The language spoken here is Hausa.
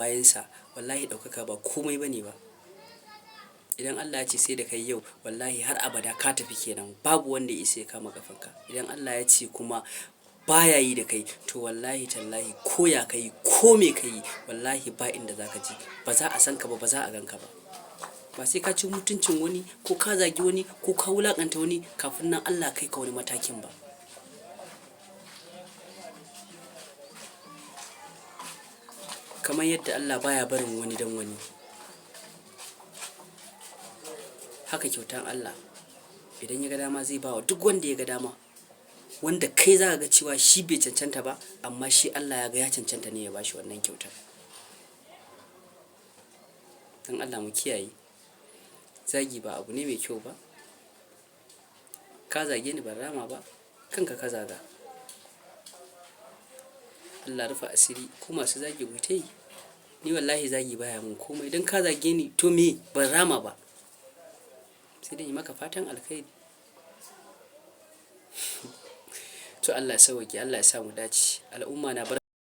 Bayansa, wallahi ɗaukaka ba komai bane ba. Idan Allah ya ce sai da kai yau, wallahi har abada ka tafi kenan, babu wanda ya isa ya kama ƙafanka. Idan Allah ya ce kuma baya yi da kai, to wallahi tallahi ko ya ka yi ko me ka yi, wallahi ba inda za ka je. Ba za a san ka ba, ba za a gan ka ba. Ba sai ka ci mutuncin wani ko ka zagi wani ko ka wulaƙanta wani kafin nan Allah kai ka wani matakin ba. Kamar yadda Allah baya barin wani don wani. Haka kyautan Allah idan ya ga dama zai ba wa duk wanda ya ga dama. Wanda kai za ka ga cewa shi bai cancanta ba, amma shi Allah ya ga ya cancanta ne ya ba shi wannan kyautar. Don Allah mu kiyaye. Zagi ba abu ne mai kyau ba. Ka zage ni ban rama ba, kanka ka zaga. Allah rufa asiri ku masu zagi ku tayi. Ni wallahi zagi baya mun komai. Idan ka zage ni to me? Ban rama ba. Sai dai in yi maka fatan alkhairi. To Allah ya sauwaƙe, Allah ya sa mu dace. Al'umma na bar.